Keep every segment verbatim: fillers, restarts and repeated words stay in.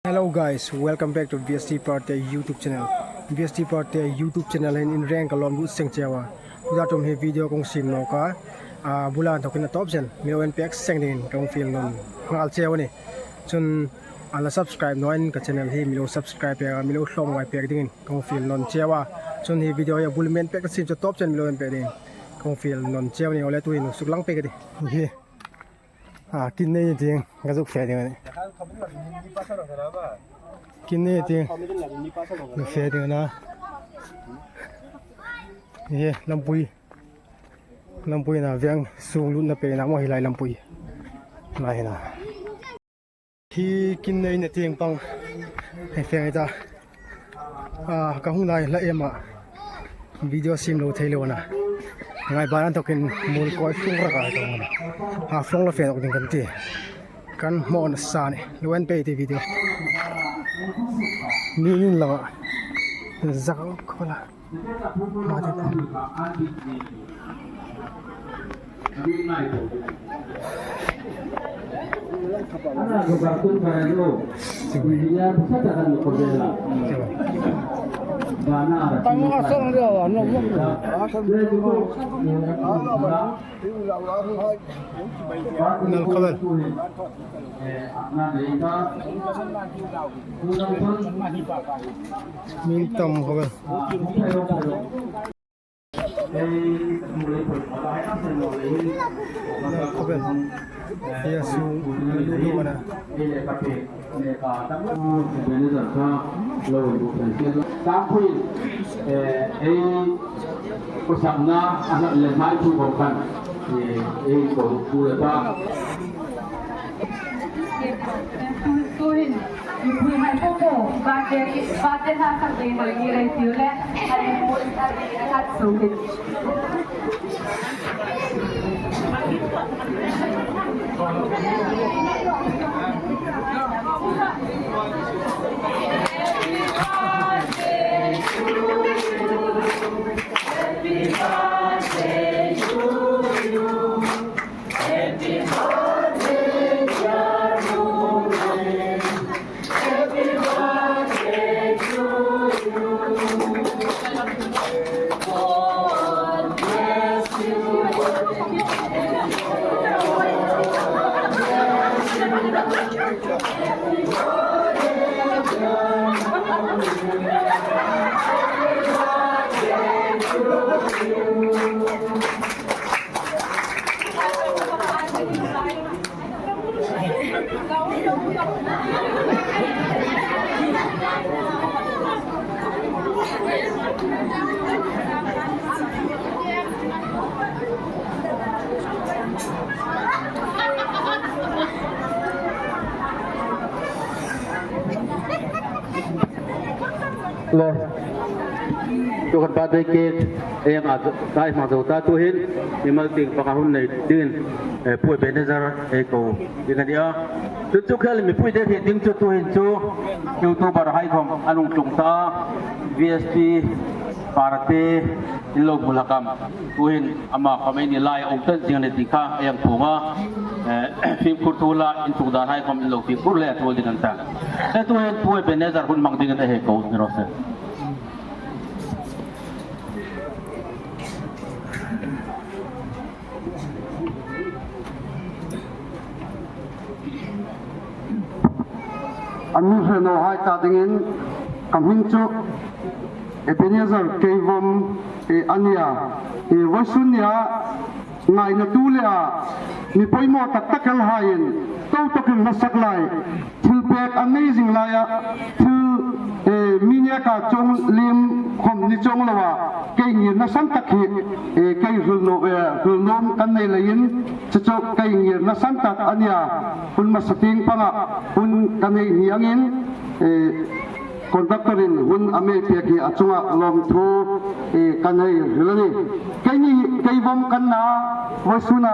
Hello guys, welcome back to V S T Party YouTube channel. V S T Party YouTube channel hin in reng ka lawm lut seng cheu a. Tuta ṭum hi video kong siem nawk a. A bula inthokin a tawp chen mi lo en pek seng dingin kong fiel nawn nghal cheu a nih. Chun a la subscribe naw in ka channel hi mi lo subscribe pek a, mi lo hlawm ngai pek dingin kong fiel nawn cheu a. Chun hi video hi a bul mi en pek ka siem chu tawp chen mi lo en pek dingin kong fiel nawn cheu a nih. Awle, tuhin suk lang pek a tih. Hi. A, kin nei ni tieng, ka zuk fe ding a nih. Kin nei ni tieng, zuk fe ding a na. Hi, lampui. Lampui na veng sung lutna pe na maw hi lai lampui. Lai na. Hi kin nei ni tieng pang. Hei fe ngai ta. A, ka hung lai la em a. Video siem lo thei lo a na. Ngai ban an thokin mul koi flung ra ka tong a na. A flung la fe nawk ding kan ti. Kan hmaw nasa a nih. Lo en pei ti video. Ni nin langa. Zak khola. Nal khawvel. Min tam khawvel. Khawvel. Ia su lu lu mana. Tangpui, eh, ei, ko sakna, a le mai thu ko kan, eh, ei ko ku le ta. Tuhin, mipui hai po po, bate, bate na sak dei mai ni rei tiu le, a le mo sa di a kat su hin. Le. Tu kan birthday cake, ei ang a, tai hmang zo ta tuhin, mimal tieng panga hun nei dingin, eh, Pu Ebenezer, ei ko ding a nih a. Chu chu khel mipui te hi ding chu tuhin chu, YouTuber hai khom an hung tlung ta, V S T Party in lo hmu hlak am. Tuhin ama khom ei ni lai a um tan zing a ni ti kha ei ang puong a. Eh, fimkhur thu la in tlung dan hai khom in lo fimkhur le a tul ding an ta. Eh, tuhin Pu Ebenezer hun hmang dingin ei hei ko ni raw se. A mi hre naw hai ta dingin ka hming chu Ebenezer Keivom, eh, a nia. Eh, vawisun nia ngaina tu le a mi poimaw tak tak el haiin to tokin hla sak lai. Thil pek amazing laia, thil, eh, mi neka chuong liem khom ni chuong loa, kei ngirna san tak hi, eh, kei hril nuom, eh, hril nuom kan nei leiin, chu chu kei ngirna san tak a nia, hun hmasa tieng panga, hun kan nei ni angin, eh, conductor-in hun a mi pek hi a chunga lawmthu, eh, kan hei hril a nih. Keini, Keivom kan na, vawisuna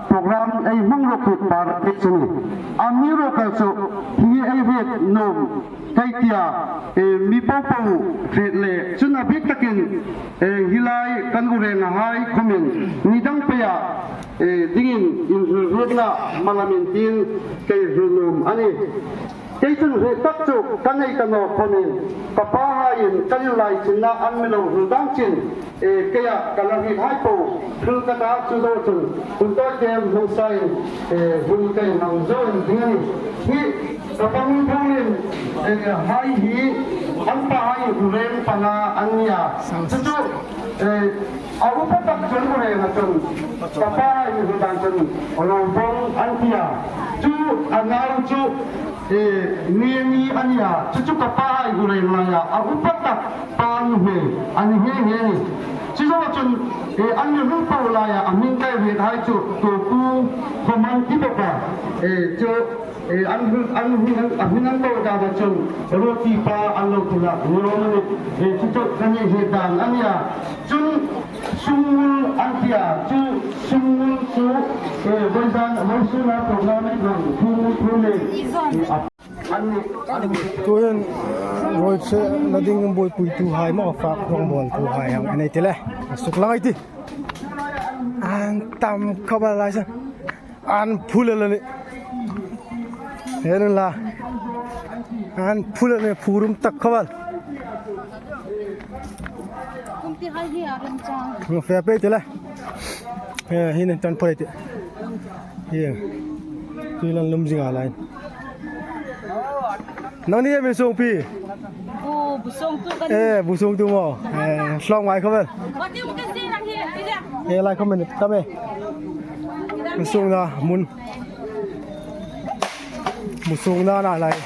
program ei hmang rawk hi par ei chu ni. Amiruokchu hi ei hriet nuom kei tia, eh, mi popo hriet le chun a bik takin, eh, hi lai kan u renga hai khomin ni dang peia, eh, dingin inhrietna malamin tin kei hril nuom a nih. Kei chun hriet tak chu ka nei ta naw khomin, ka pahaiin kan inlaichinna an mi lo hril dan chin, e, keia ka la hriet hai po hril ka ta, chu zo chun hun tawite hmang sain, e, hun kei mang zo in ding a nih. Hi ka pa mi phongin, e, hai hi an pahai reng panga an nia. Chu chu, e, a upa tak chun u reng a chun ka pahai hril dan chun lo vong an tia. Chu a nau chu, e, Neni a nia, chu chu ka pahai u reng laia a upa tak pa nuhmei a ni nghe nghe a nih. Chu zo chun, e, an mi hung po laia a hming kei hriet hai chu Tuopu Khoman ti bawk a, e, chu, e, an hming, an hming, a hming an po dana chun Ruoti pa an lo ti la ni lo ni, e, chu chu ka ni hriet dan a nia. Chun Sungul an tia, chu Sungul chu, e, voizan, voisuna program-a hang thu, thu le, e, a, an ni. Tuhin, e, ruoichena ding buoipuituhai maw, fak rawngbawltuhai hang nei ti le. Suklang ei ti. An tam khawp el lai sa. An phul el a nih. He nun la. An phul el a nih, phur um tak khawp el. Kum ti hai hi a lam chang. Fair play ti la. He, hi nen tan phur ei ti. Hi. Tui lan lum zing a lai. Nangni em in sungpi? Bu, bu sungtu kan. E, bu sungtu maw. E, hlawm ngai khawp el. Wa ti um ka si lang hi, ti le. E, lai khawm en ta me. Sungna mun. Bu sungna na lai.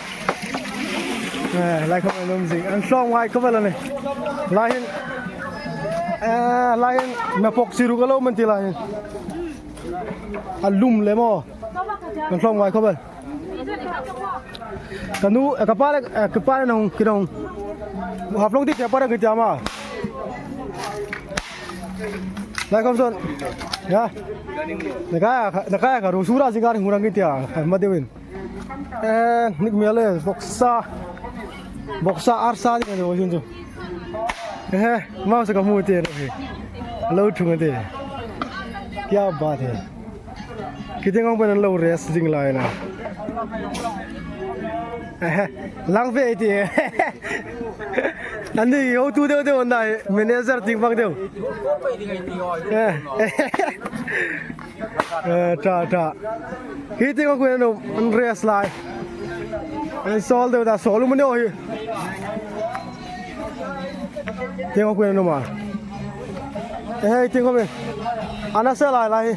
E, lai khawm en um zing. An hlawm ngai khawp el a nih. Lai hin. E, lai hin. Me pok siru ka lo man ti lai hin. A lum le maw. An hlawm ngai khawp el. Ka nu, e, ka pa le, e, ka pa le nong, ki nong. Haflong ti tia pa nong ki tia ma. Lai khawm son. Ya. Na ka, na ka, ka ru sura si ka ring hurang ki tia. Ma deuin. E, nik mi le, boksa. Boksa arsa ni ka deu sin chu. E, ma sa ka mu te ro he. Lo thung te. Kya baat hai. Khi tieng ang pawin an lo rest zing lai a. Ehe, lang ve ti. An ni hotu deu deu an nei, manager tieng pang deu. Eh. Eh, ta, ta. Khi tieng ang pawin an rest lai. An sawl deu ta, sawl um a ni hi. Tieng ang pawin an um a. Ehe, tieng khawm e. Ana se lai lai.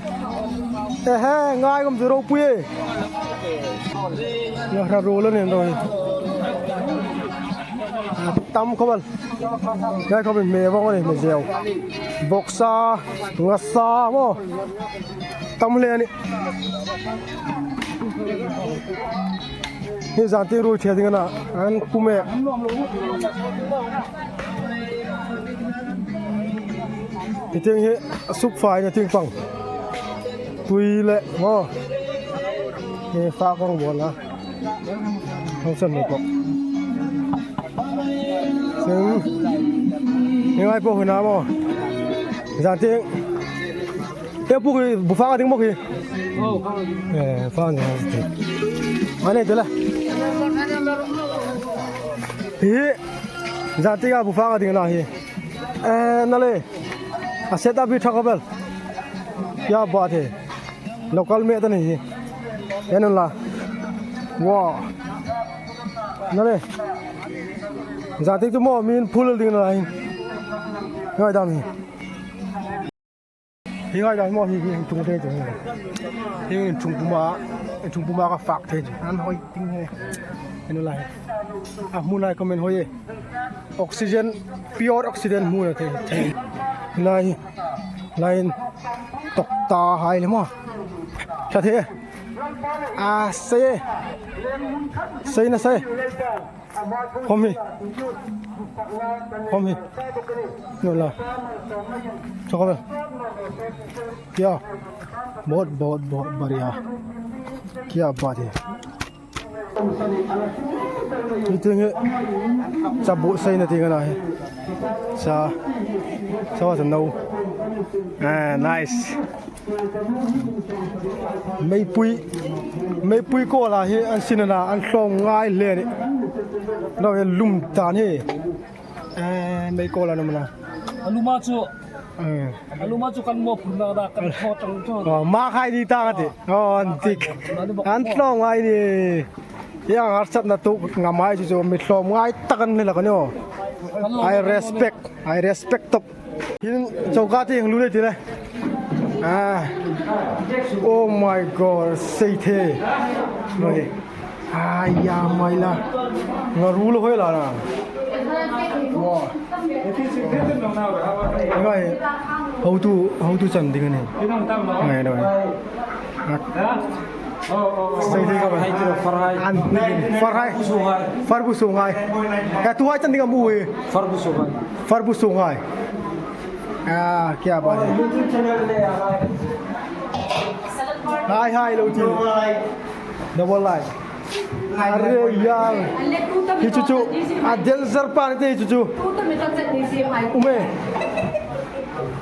Ehe, ngai khawm chu ropui e. Nga hra ro lo nen ro hi. Tam khawm el. Ngai khawm e, me vawng a ni, me zeu. Boksa, ngasa maw. Tam hle a nih. Hi zan tieng ruoi thei ding a na, an kum e. Hi tieng hi suk fai na tieng pang. Tui le, maw. Hi fak ang bawl na. Hang san mai pawh. Sing. Hi ngai pawh hi na maw. Zan tieng. Te pu ki bu fang a ding maw ki? Eh, fang a ding. A nei te la. Hi. Zan tieng a bu fang a ding na hi. Eh, na le. A set up hi tha khawp el. Kya baat hai. Local me ta ni hi. En la. Wow. Na le. Zan tieng chu maw min phul ding na hi. Ngai dam hi. Hi ngai dam maw hi, hi, hi ṭhung thei chu. Hi ṭhung puma, ṭhung puma ka fak thei chu. An hoi ting he. En la hi. A hmun hai comment hoi e. Oxygen, pure oxygen hmun a thei, thei. Lai, lai in tok ta hai le maw. Ka thei. A sei. Sei na sei. Khawm hi. Khawm hi. Lo la. Chok a. Kya? Bahut, bahut, bahut badhiya. Kya baat hai. Hi tieng hi chabu seina tieng a na hi. Sa, sa wa sa no. Ah, nice. Meipui, meipui kawla hi an sin a na, an hlawm ngai hle a nih. Naw, an lum dan hi. Eh, mei kawla an um a na. A luma chu. Eh. A luma chu kan mawphurna da kan thaw tang chu. Oh, ma khai ni ta ka ti. Oh, an tik. An hlawm ngai ni. Hieng harsatna tu ngam hai chu chu mi hlawm ngai tak an ni la ka ni aw. I respect, I respect top. Hin choka ti hang lu le ti le. Ah. Oh my God, sei the. Noi. Ai ya mai la. Nga ru lo hoi la na. Ngai. Hau tu, hau tu chan ding a ni. Ngai, ngai. Sei ding ka ba. An, far hai. Far bu su ngai. Ka tu hai chan ding a mu hi. Far bu su ngai. Far bu su ngai. Ah, kya baat hai. Hai, hai, lo ti. Double lai. Are yaar. Hi chu chu. A danger pa ni te hi chu chu. Ume.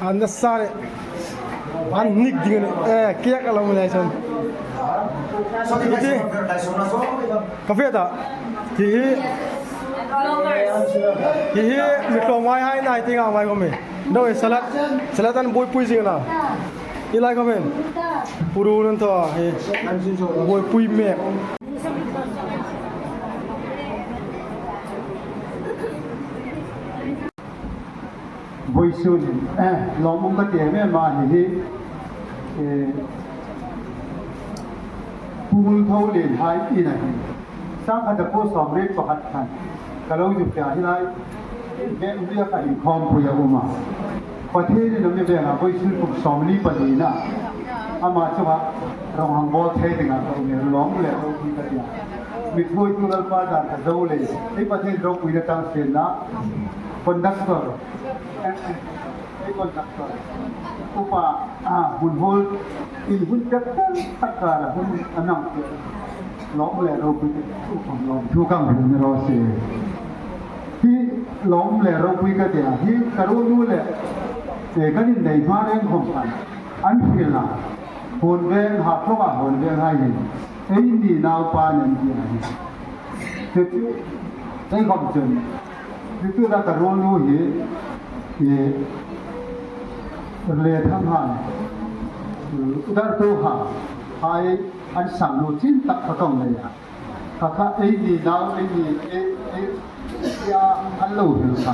An na sare. An nik ding a ni. Eh, kya ka lo mi lai son. Hi chu. Ka fe ta. Hi hi. Hi hi. Mi hlawm ngai hai na ti nga mai ko mi. Naw, salad. Salad an buoipui zing a na. Hi lai comment. Puru nan thaw hi. Buoipui mek. Vawisun, eh, lawmum ka ti em em a hi hi. Eh, Pu Muoltholen hai ina hi. Sangkhata po sawmriet pakhat khan ka lo zuk tia hi lai. Ve um ria ka inkhawmpui a um a. Pathienin a mi venga vawisun kum sawmli palina ama chunga ronghang bawl thei dinga ka um e, lawm le ropui ka tia. Mi thuoitu Lalpa dan ka zo le. Ei Pathien ropuina tang sienla. Conductor. Ei conductor. Upa, ah, hun hol, in hun pek pek tak kara hun anang pek. Lawm le ropui te, upa lawm thu kang hun ni ro se. Hi lawm le ropui ka tia, hi ka ruolnu le, eh, kan innei hma reng khom khan. An hril a. Huonveng ha tlawka Huonveng hai hin. Ei ni naupa nen tia hi. Chu chu, ei khom chun. Chu chu la ka ruolnu hi, hi, le thang han, dartu ha, hai an sang nu chin tak ka kong le ya. Ka kha ei ni nau, ei ni, ei, ei, ya, an lo hil kha.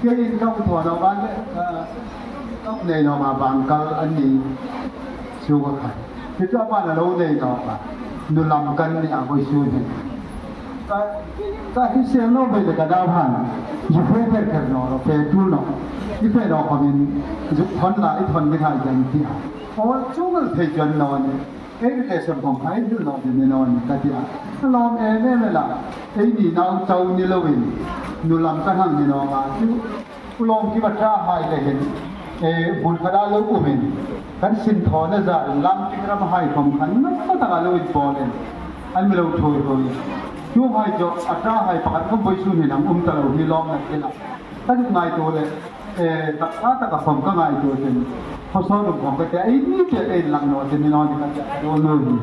Kei in ka thaw nau ban le, ka, ka nei nau ma bang kal an ni chu ka kha. Chu chu a ban a lo nei nau ka. Nu lam kan ni a vawisun hi. Ka, ka hi sel naw ve le ka dau han. Hi fe pher pher naw lo, fe tul naw. Hi fe naw khawmin, zuk thawn la, i thawn ni hai kan ti a. Aw, chu ngal thei chuan naw ni. Ei le sem khawm kha ei hril naw ding ni naw ni ka ti a. Lawm em em la. Ei ni nau chau ni loin. Nu lam kan hang ni naw ma chu. Lawm ki ba ṭahai le hin, eh, bul khat a lo umin, kan sin thawna zarin lam tik ram hai khawm khan nasa taka lo inpawlin, an mi lo thuoi thuoi. Chuonghai chu a ṭahai pakhat khawm vawisun hin an um ta lo hi lawmna thil a. Ka ngaituo le, eh, taksa taka khawm ka ngaituo chun, khawsawn um khawm ka tia, ei ni te ei lang naw te ni naw ni ka tia, ka lo nuoi.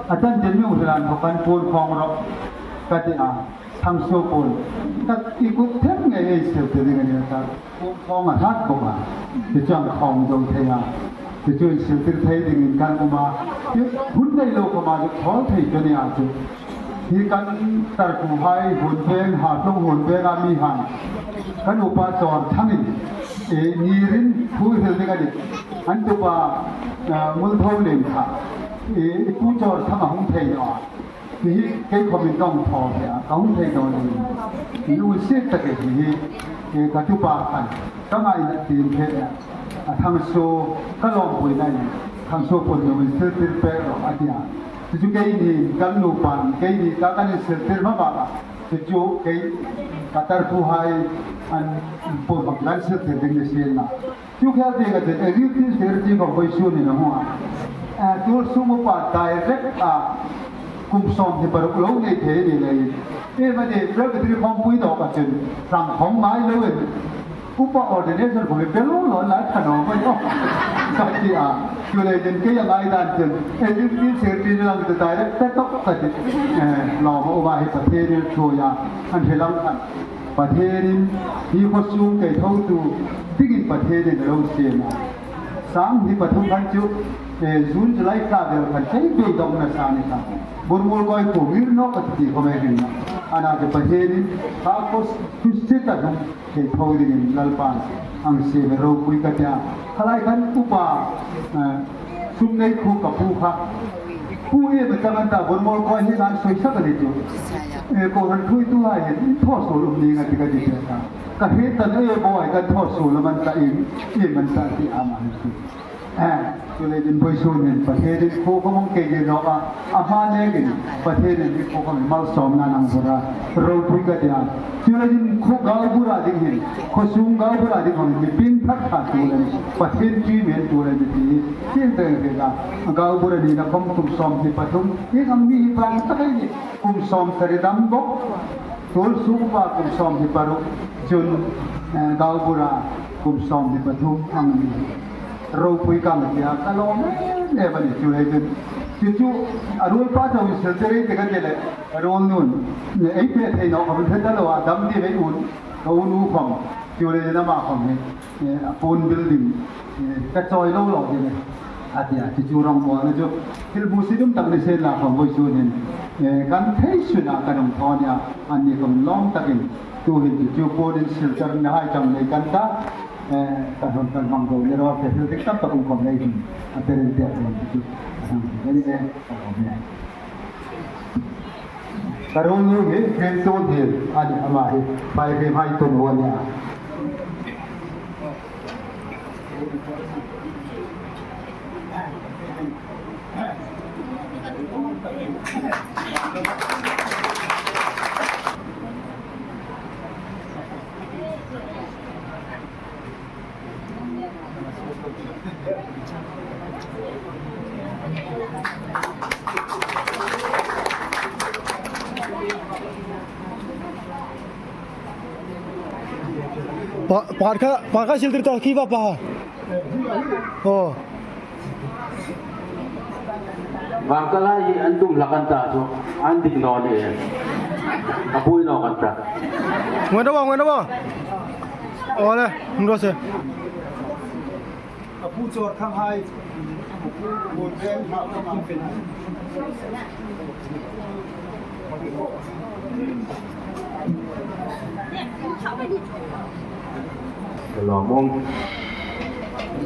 A chan chen mi hung hrilan khawm kan puon khawng rawh ka tia. Thangsuo Paul, ka i kut theng ngei ei sel te ding a nia ta. Khawng a hrat bawk a. Ti chuan khawng zo thei a. Ti chuan siltir thei dingin kan um a. Hun nei lo khawma chu thawl thei chu nia chu. Hi kan tarpuhai Huonveng, Hatlung Huonveng a mi han. Kan upa Chawrthangin, e, ni rin thu hril ding a ni. An tupa, a, Muoltholen kha. E, i pu Chawrthanga hung thei naw a. Hi hi kei khawmin ka hung thaw ve a, ka hung thei dawn a ni. Min unsiet tak e hi hi, e, ka tupa khan, ka ngaina tin phet a, a Thangsuo, ka lawmpuina in, Thangsuo pun min siltir pek rawh a ti a. Chu chu keini kan nupa, keini ka kan insiltir hma bak a. Chu chu kei ka tarpuhai an pu bak kan siltir ding ni sienla. Chu khel ding a ti, executive secretary khawm vawisun in a hung a. A, tuolsum upa direct a, Kum sawmhni paruk lo nei thei ni leiin, iem a ni, Presbytery khawmpui dawka chun hrang khawm ngai loin, upa ordination khawm i pe lo lo lai ṭha naw maw, ka ti a. Chuleiin kei a ngai dan chun, executive secretary lang chu direct pe tawk ka ti. Eh, lawm a um a, hi Pathienin ṭhuoia an hre lang khan. Pathienin hi khaw sung kei thotu dingin Pathienin a lo siem a. Sanghni pathum khan chu, eh, June, July thla vel khan thei beidawng nasa ni kha. Burmul koi po mir naw ka ti khawm ei hriet a. Ana chu Pathienin kha khaw chu se ta hnung kei tho dingin Lalpan an siem a, ropui ka ti a. Khalai khan upa, eh, Sumneikhup ka pu kha. Pu, iem a chang an ta, Burmul koi hi an soi sak a ni chu. Eh, kohran ṭhuoituhai hin thaw suol um ning a tih ka ti che ta. Ka hriet ta naw e bo, ai ka thaw suol am an ta, iem, iem an ta ti a ma ni chu. Eh, chuleiin vawisun hin Pathienin khuo khawm hung kei dir nawk a, a hma nekin Pathienin hi khuo khawm malsawmna an vawr a, ropui ka ti a. Chuleiin khuo gaubura ding hin, khaw sung gaubura ding hin mi pieng ṭhat ṭhat tu le, Pathien tui men tu le mi ti hi, tieng teng hi ka, gaubura nina khawm kum sawmhni pathum, hi ang mi hi pang tak ei ni, kum sawmsari dam bawk, tul sung pa kum sawmhni paruk, chun, eh, gaubura kum sawmhni pathum ang ni. Ropui ka ti a, ka lawm em em a ni chu hei chun. Chu chu, a ruolpa chauh Silchar ei ti ka ti le, a ruolnu'n, ei pe thei naw khawm hre ta lo a, dam ding ei un, ka unu khawm, chu le ama khawm hi, eh, a puon building, eh, ka chawi lo lo ding a ti a, chu chu rongbawlna chu. Thil hmusit um tak ni sien la khawm vawisun hin, eh, kan thei suna kan hung thaw a nih a, anni khawm lawm takin, tu hin chu chu puonin Silchar nahai chang nei kan ta, Eh, ka hung kan hmang zo le ro, ke thil dik tak tak um khawm nei hin. A perin te a perin te chu. A hang ti ni e, ka khawm nei. Ka ruolnu hi, Hriemtu Hniel a nih, ama hi. Pai Hriem hai tunu a nih a. Pa, pakhat kha, pakhat kha siltir ta khi va pa. Oh. Vangkala hi an tum hlak an ta chu, an dik naw ni e. A pui naw kan ta. Ngoi naw, ngoi naw. Ole, ngro se. A pu chor khang hai. Hello, mong.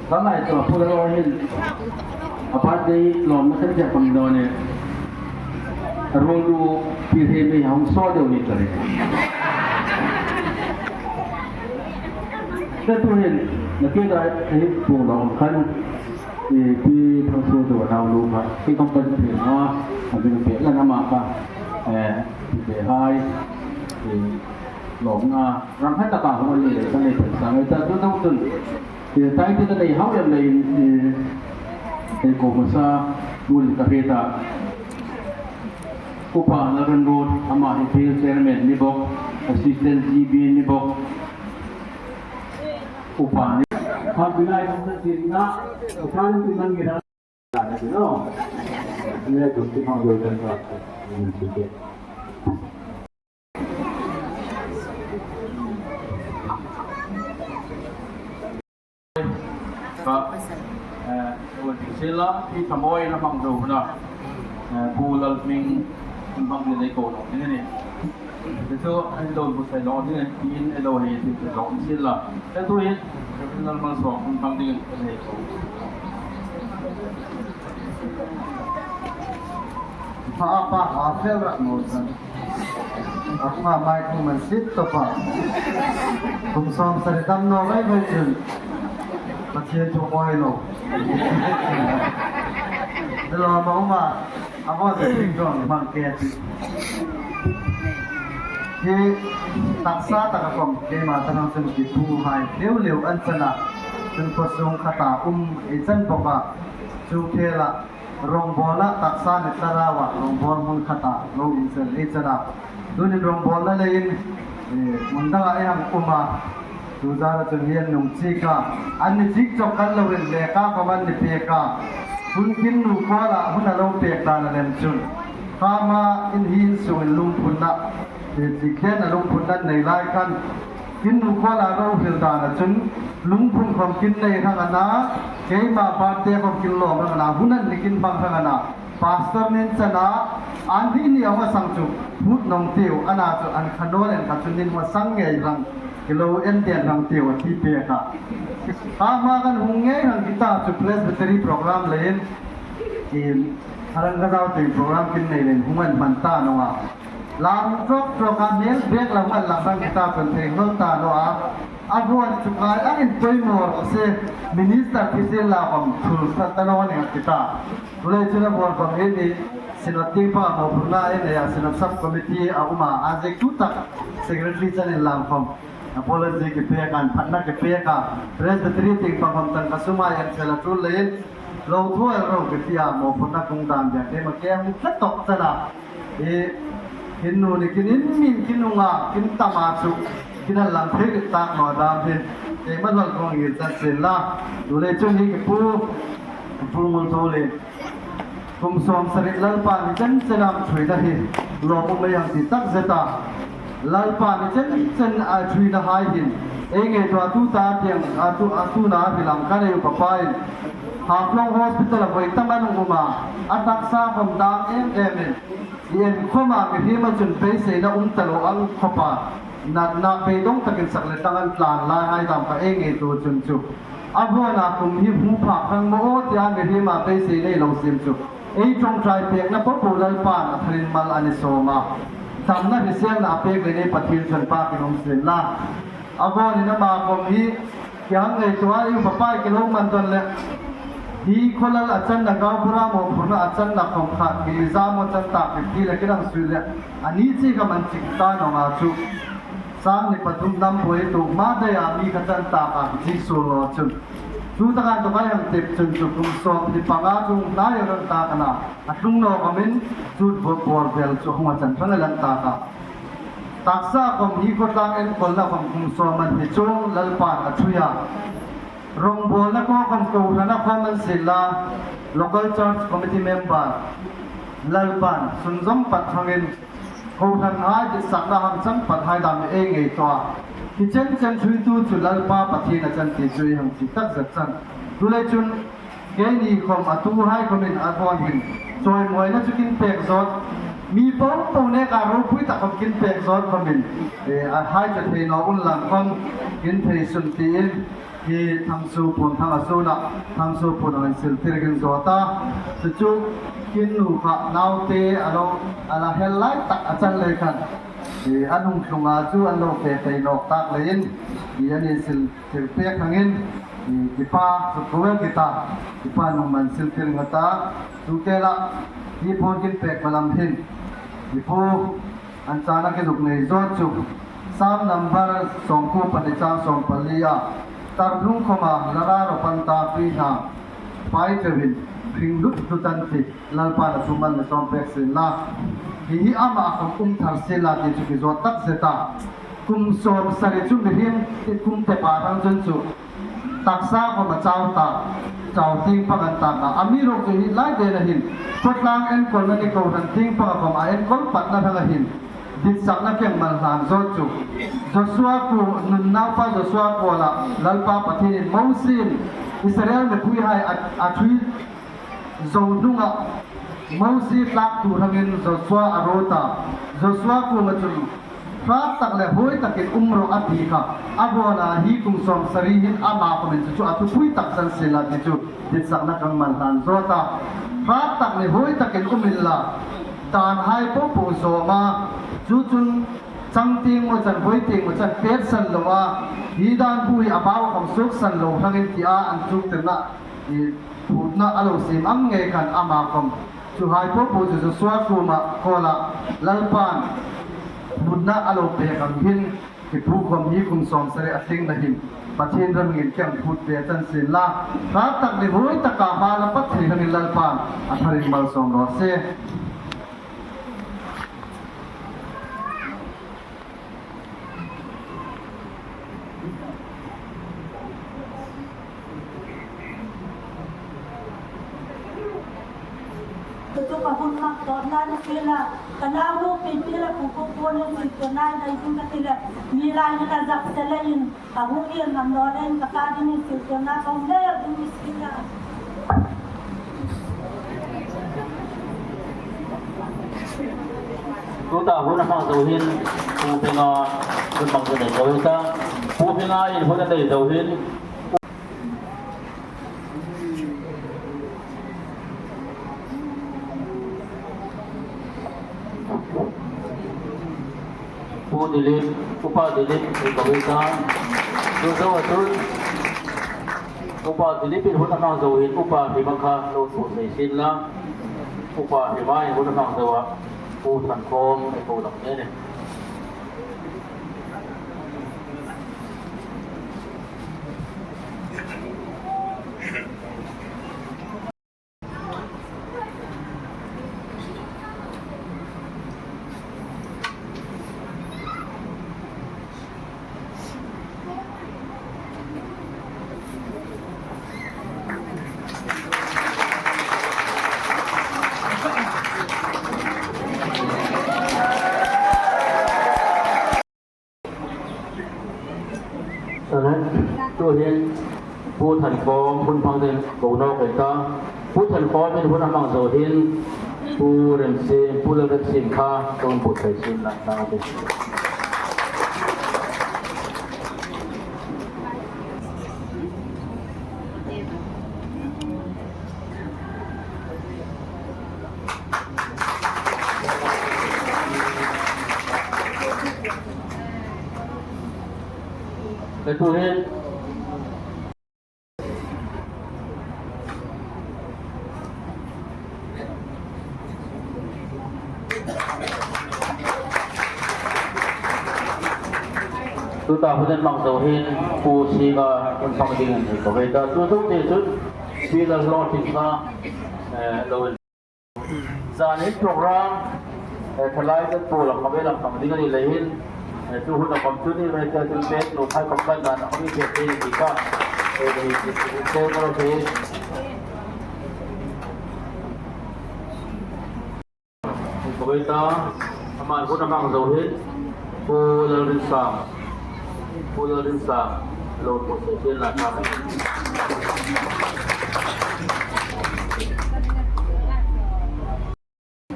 Ka ngai chu a pu le lo hin. A pa te lawmna kan tia pang dawn e. A ruolnu Pi Hriem hi hung saw deu ni ta le. Ka tu hin, na ke da hi pu lo khan. Pi Thangsuo tu nau lu kha. Ki kong kan pi ma. A bin pe la na ma kha. Eh, pi hai. Lawmna. Ram khat taka hung ni le kan le pen sang ta tu tu tun. Ti tai ti ka nei hau lem lei, eh, ei ko hmasa bul ka hre ta. Upa Lalremruot, ama hi field chairman ni bawk, assistant G B ni bawk. Upa ni. Kha bilai kong sa tin na, khan tu man ngira. Ka, eh, ul ti sila, i ka moi na mang do na. Eh, Pu Lalhming, mang ni nei ko no, ni ni. Ti chu, an do bu sai lo, ni ni, in e lo ni, ti chu lo, sila. Ti tu in, nal mal so, mang ding, nei ko. Pa, pa, ha, fel rak mo san. Ama mai kum an sit to pa. Kum sawmsari dam naw lai lai chun. Pathien thu koi lo. Delo ma uma. A bo se thing dong mang ke ti. Hi taksa taka khawm keima ta nang chun ki pu hai leu leu an chana. Chun khaw sung khata um ei chan bawk a. Chu khela. Rawngbawlna taksa ni thlaraua, rawngbawl hmun khata lo inchel ei chena. Tunin rawngbawlna leiin, eh, hmun danga ei hang um a. Tuzara chun hi an nung chik a. An ni chik chawk khan loin lekha khawm an ni pek a. Hun kin nu kuala hun a lo pek dan a lem chun. Khama in hi insungin lungphunna, eh, chik hian a lungphunna nei lai khan. Kin nu kuala ro hril dan a chun, lungphun khawm kin nei hrang a na, keima birthday khawm kin lawm hrang a na, hun an ni kin hmang hrang a na, pastor nen chana, an hi ni a masang chu, phut nong tiu, a na chu an kha naw len kha chu nin masang ngei hrang, ki lo en den hrang tiu a ti pek a. Khama kan hung ngei hrang kita chu Presbytery program leiin, in, a rang ka zau teng program kin nei len hung an hman ta naw a. Lam ṭawk ṭawk a mel bek lam an lang hrang kita chun thei hnawlh ta naw a. A vuan chu kai angin poimaw rawh se, minister thisen la khawm thul sa ta naw ning a ti ta. Tulei chun a vuan khawm hi ni, Synod tieng panga mawphurna ei nei a, Synod sub committee a um a, a zek tu tak secretary chan in lam khawm. Apology ki pek a, phatna ki pek a, Presbytery tieng panga khawm tangka suma en fel a tul leiin, lo thuai ro ki ti a, mawphurna kung dan dia, keima ke hung tla tawk chana. I, kin nu ni kin in min kin nunga, kin tama chu, kin a lang thei rit tak naw dam hin. Keima lal kong ngir chan sin la. Tulei chun hi ki pu, ki pu ngul tho le. Kum sawm sari Lalpa ni chen chen am thuina hi. Lawmum ei hang ti tak zeta. Lalpa ni chen chen a thuina hai hin. Ei ngei tua tu ta tiang a tu, a tu na hi lam kan ei upa pa in. Haflong Hospital a voi tam an um a. A taksa khawm dang em em in. I en khawma mihriem a chun beiseina um ta lo ang khawpa, natna beidawng takin sak le tang an tlan lai hai dam kha ei ngei tu chun chu. A vuana kum hi hmu phak hrang maw tia mihriema beisei nei lo siem chu. Ei ṭawngṭai pekna po po Lalpan a tharin mal a ni sawm a. Damna hrisêlna a pek le nei Pathien chun pakin um sien la. A vuanin ama khawm hi ki hang ngei tua ei upa pai ki lo man dawn le. Hi khawlal a channa Gaubura mawphurna a channa khawm kha, mi zam a chan tak mi ti le ki dang sui le. A ni chi kha man chik ta naw nga chu. Sang ni pathum nam poi tu ma dai a mi kha chan tak a chi su lo chun. Chu taka to kai hang tep chun chu kum sawm ni panga chung nai a ran tak a na. A tlung naw khawmin chu bawr bawr vel chu hung a chan hrang a lan tak a. Taksa khawm hi khawtlang enkawlna khawm kum sawm an hi chu Lalpan a thuia. Rawngbawlna khawm khawm kohrana khawm an sila, local church committee member Lalpan sunzawm pat hmangin kohranhai ditsakna hang chang pat hai dam ei ngei tawh a. Hi chen chen thuitu chu Lalpa Pathien a chan ti chu ei hang ti tak zet chan. Tulei chun Keini khawm a tuhai khawmin a vawn hin chawimawina chu kin pek zawt. Mi po po neka ropui tak khawm kin pek zawt khawmin, eh, a hai chu thei naw unlang khawm kin thei sun tiin hi Thangsuo Pun Thanga suna, Thangsuo Pun Thanga sil tir kin zawt a. Chu chu kin nu kha naute a lo, a la hel lai tak a chan lei khan. Eh, a nung tlunga chu an lo fe thei nawk tak leiin, hi an insil tir pek hmangin, i, i pa, chu ko el kita, i pa nung man sil tir ngata, chu kela, i pon kin pek malam hin, i pu, an chana ki zuk nei zawt chu, Sam number sawmkuo pahni chang sawm pali a, tar hlung khawma, lara ro pan ta pi hna, pai chauhin, hring lut lut an ti, Lalpan a thu mal mi sawm pek sin la. Hi hi ama khawm um thar sin la ti chu ki zawt tak zeta. Kum sawm sari chu mihriem kum tepa hrang chun chu taksa khawm a chau ta, chau ting pang an ta ta. Amiruokchu hi lai dena hin, khawtlang enkawlna ni kohran ting pang a khawm a enkawl patna hrang a hin, ditsakna keng mal hlan zawt chu. Joshua kuo, Nun naupa Joshua kuo la, Lalpa Pathienin Mosiein Israel mipuihai a, a thui zo hnunga Mosie tlaktu hrangin Joshua a ro ta. Joshua kuoma chun, hrat tak le hawi takin um rawh a ti kha. A bawla hi kum sawm sari hin ama khawmin chu chu a thupui tak chan sila ti chu ditsakna kan mal hlan zawt a. Hrat tak le hawi takin um inla, danhai po po zawm a. Chu chun chang ting maw chan, hawi ting maw chan, pek san lo a. Hi dan bu hi a bau khawm suok san lo hrangin ti a an chuktirna. I phutna a lo siem ang ngei khan ama khawm. Chuhai po po chu Joshua kuoma kawla Lalpan phutna a lo pek ang hin Hi pu khom hi kum sawmsari a tling na hin Pathien ram ngin kiang phut ve chan sin la. Ka tak ni hoi taka hma la pat thei hangin Lalpan a tharin malsawm raw se. Tutu ka hun mak tawp lai ni sien la, ka nau nu pi pi la pu pu pu ni sien tuan lai dai sien ka ti le, mi lai ni ka zak se le in, ka hun iel ngam lo le in, ka ka ding ni sien tuan lai kong le ding ni sien la. Tuta hun a hmang zo hin, Pu Penga hun hmang zo nei zo hi ta. Pu Penga in hun a nei zo hin. Pu Dilip, Upa Dilip, ei ko ve ta. Chu zo a chun. Upa Dilip in hun a hmang zo hin, Upa Hima kha lo thu sei sin la. Upa Hima in hun a hmang zo a. Pu Thankhawm, ei ko dak ne ne. Tuhin Pu Thankhawm hun hmang ding ko nawk ei ta. Pu Thankhawm in hun a hmang zo hin Pu Remsim, Pu Lalremsim kha kan buk thei sin la ta. Ei, tuhin. Tuta hun hmang zo hin Pu Singa hun hmang ding a ni ko ve ta. Chu chu ti chu Pi Lalhlothing kha, eh, lo. Zanin program, eh, thalai kan pu lam kha ve lam hmang ding a ni leiin, eh, chu hun a khom chu ni ve te thil pek lo khai khom kan dan a khom i pek te ni ka. Eh, ni, ni, ni, te ko lo te. Ko ve ta, aman hun a hmang zo hin, Pu Lalrinsang. Pu Lalrinsang, lo ko se te la ka.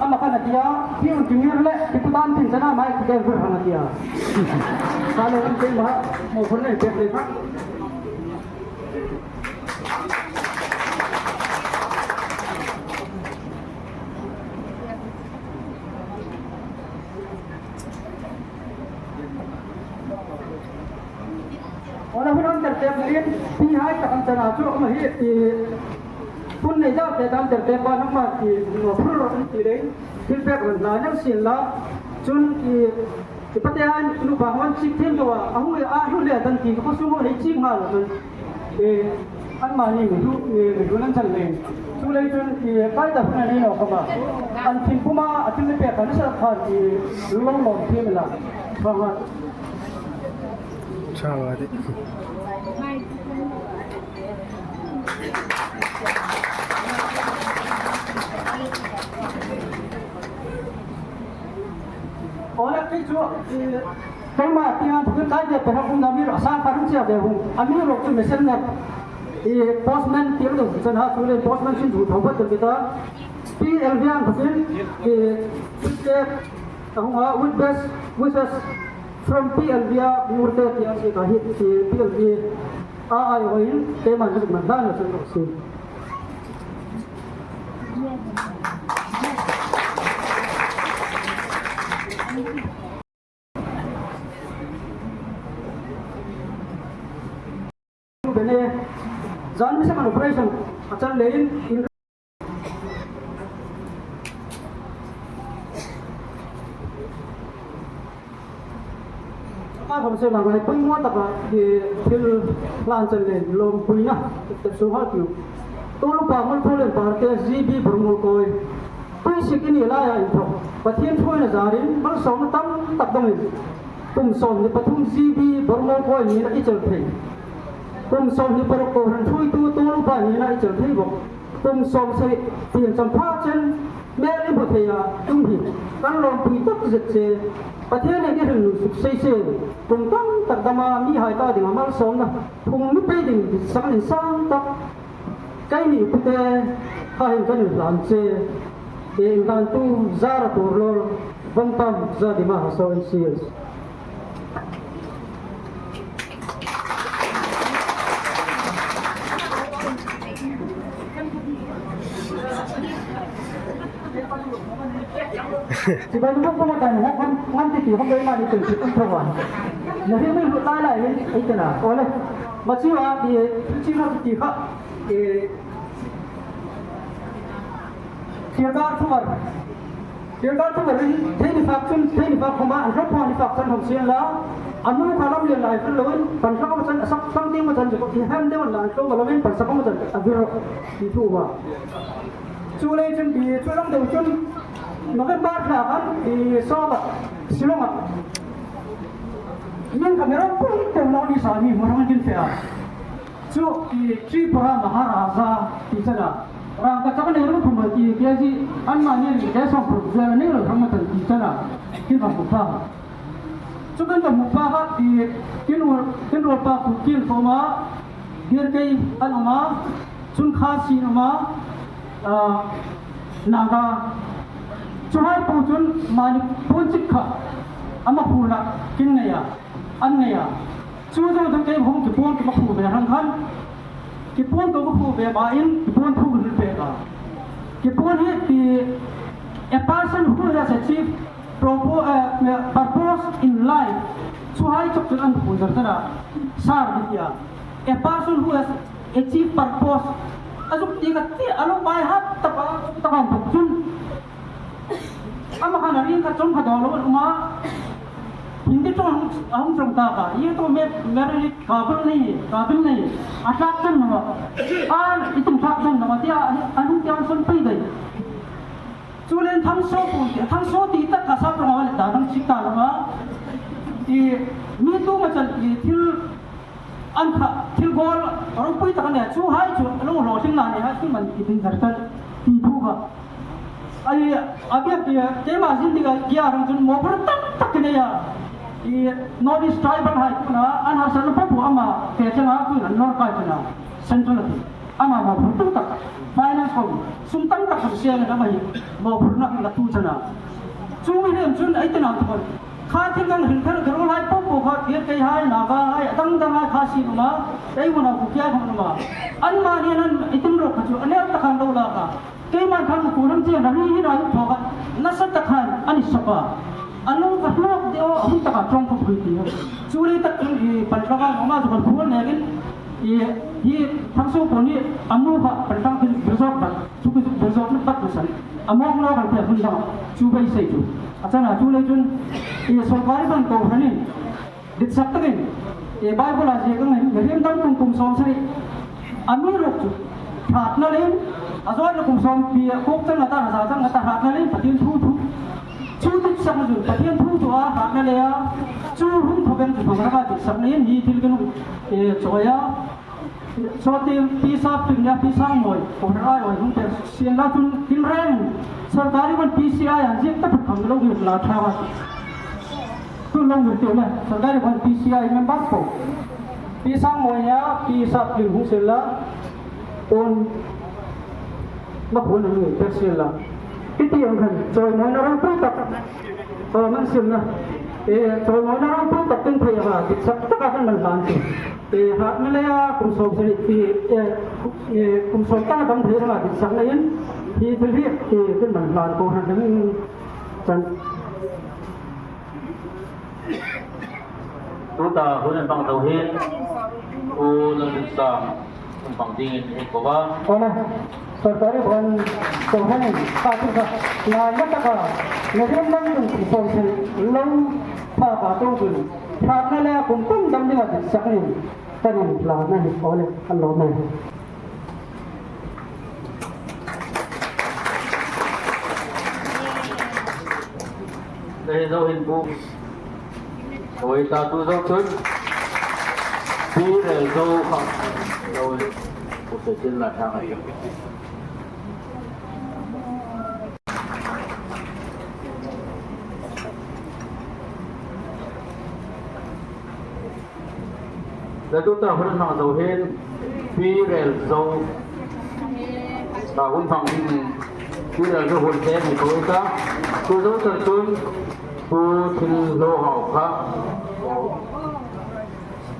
Ama khan a tia, pi un ti ngir le, pi putan tin sana mai ki der hur hang a tia. Sa le kan te ma, mo phun le pek le kha. Ona hun an ter tep lin, pi hai tak an chana chu, ama hi, i, hun nei dau te dan ter tep ba nang ma ti, no, phur ro ti le, thil pek ron la, nang sin la, chun, i, i pate an, nu ba hon chik thil do a, a hu a, hu le dan ti, ko su mo hei chik ma lo chun. E, an mani mi thu, e, mi thu nan chan le. Chu le chun, e, kai ta hun a ni no ko ma. An thil puma, a thil pek an sa khan, e, lo lo ti mi la. Ba ha. Chang a di. Ole kei chu, e, keima tiang thu kai de pe ha kum da mi ro sa ka rum chia de hum. A mi ro chu messenger. E, postman tiang de chan ha chu le postman sin thu thau ba de ta. P L V ang khatin, e, with the, ka hung ha, with best wishes from P L V a murte tiang si ka hi, e, P L V a ai hoin, te man man dan la san si. Bene, zan mi se kan operation a chal le in, in Ka khom se na ngai pui mo ta ka, e, thil hlan chan le lawmpuina te su ha tu. Tolu pa mul thole parte G B Bormol koi. Pui sik ini lai a in tho. Pathien thuoina zarin malsawmna tam tak dongin. Kum sawmhni pathum G B Bormol koi nina i chel thei. Kum sawmhni paruk kohran thuoitu Tolu pa nina i chel thei bawk. Kum sawmsari tieng champha chen mel i hmu thei a, tum hi kan lawmpui tak zet che. Pathienin i hril nun suk sei se. Kum tam tak dama mihai ta dinga malsawmna hung mi pei ding ditsak insang tak. Keini pute, kha hin kan inhlan che. E inhlantu Zara Turlal, Vawngpam, Zadima Hasaw N C S. Chibai nu ko na kan ho kan ngan ti ti ho bai ma ni tu ti kun thawa. Na hi mi hu lai lai hin ai tena. Ole. Ma chi wa ti chi ma ti kha. E. Thir kar thuar. Thir kar thuar hin thei ni fak chun thei ni fak khoma an hlo pha ni fak chan hom sien la. Anu kha lam le lai fil loin pan hlo ma chan a sak sang ting ma chan ko ti hem de wan la hlo ma loin pan sak ma chan a vir ti thu wa. Chu lei chun bi chu lam deu chun November thla khan bi so ba Shillong a. Min ka mero pun te lo ni sa mi mo rang din fe a. Chu i Tripura Maharaja ti chana. Rang ka chak nei ru thum ti ke ji an ma ni ri ke song pru ja ni lo thang ma tan ti chana. Kin ba ku pa. Chu kan ba mu pa ha ti kin ur kin ro pa ku kin ko ma. Dir kei an ma. Chun kha si ma. Ah, Naga. Chu hai pu chun mani pun chik kha. Ama hu na kin nei a. An nei a. Chu zo dang kei hung ki pun ki ma khu ve hang khan. Ki pun ko ma khu ve ma in ki pun thu ri pe ka. Ki pun hi ti a person who has achieved propo-, uh, purpose in life. Chu hai chok chun an khu zar zar a. Sar di tia. A person who has achieved purpose. A zuk ti ka ti a lo bai hat ta pa ta kan chun. Ama khan a ring kha chawm kha dawn lo an um a. Hindi ṭawng a hung ṭawng ta kha. Ye to me, mere li kabil nahi, kabil nahi. A tlak chan naw. A, itin tlak chan naw. Tia, a hung tia an sawn pei dai. Chu len Thangsaw pu, Thangsaw ti tak ka sa ṭawng a le da dang chik ta lo ma. I, mi tu ma chan i thil An kha, thil gol, ropui tak a nih a, chu hai chu, a lo hlawtling la ni hai, chu man ki ding zar tan, ti thu kha. Ai, a biak ti, keima zin ding a, kia rang chun mawphur tam tak ki nei a. I North East Tribal hai kuna, an harsatna po po ama, te changa kuna, North Kai kuna, Central ti. Ama mawphur tam tak, finance ko, sum tam tak ka siam na mai, mawphurna la tu chana. Chu mi hrem chun, ai te na tu. Kha thil kan hril thar ka ruol hai po po kha, Tirkei hai, Naga hai, a dang dang hai kha si numa, ei huna ku kia hung numa. An mani an, an itin ro kha chu, an el ta khan lo la kha. Keiman khan ku ram che na hi hi rai tho kha, nasa ta khan, ani sapa. An lo ka hlok de o, a hun ta ka trong ko pui ti. Chu le tak chun i pan ka ma ma chu kan phul ne gin. I, hi Thangsaw po ni, a mu kha, pan tang ki resort ba. Chu ki resort ni pat san. A mawng lo kan tia hun dang, chu bai sei chu. A chana chu le chun, i sorkari ban kohranin, ditsak takin, i Bible-a ziek angin, mihriem dang kum kum sawmsari. Amiruokchu, hratna leiin, a zawtna kum sawmhni, a kawk chang a ta, a za chang a ta, hratna leiin, Pathien thu thu. Chu ditsak chu, Pathien thu thu a, hratna leia, chu hun thawveng chu, thawveng a ditsak leiin, hi thil kan, e, chawi a. Sawti Pi Sapling le Pi Sangmawi, kohran ai hung pek sien la chun tin reng. Sorkari ban P C I an ziek ta phut kham lo ngir la tha ba. Tu lo ngir tiu le, sorkari ban P C I member po. Pi Sangmawi le Pi Sapling hung sien la. Un. Ma hun an ngir pek sien la. Pi ti ang khan, chawi mawina ropui tak. Aw, man sim na. E, chawi mawina ropui tak tin thei a, ditsak taka kan man hlan ti. E, hratna leia kum sawmsari ti, e, e, kum sawm taka dam thei anga ditsak leiin, hi thil hi, e, kan man hlan ko hran ding chan. Tuta hun an bang deu hin, u Laldunsang, hun bang dingin ei ko a. Aw le, sorkari ban kohranin, ka ti ka, ngaina taka, mihriem dang kum sawmsari lo, Pha ka tawng chun, pha na le kum kum dam ding a dik sak ni, ka rin pla na ni ko le, ka lo mai. Lei zo hin bu. Oi, ta tu zo chun. Pi rel zo kha. Zo. Ku se chin la thang ai. Le tuta hun hmang zo hin, Pi rel zo. Ta hun hmang hin, Pi rel zo hun te ni ko ta. Tu zo ta chun, Pu Thil Lo Hau kha.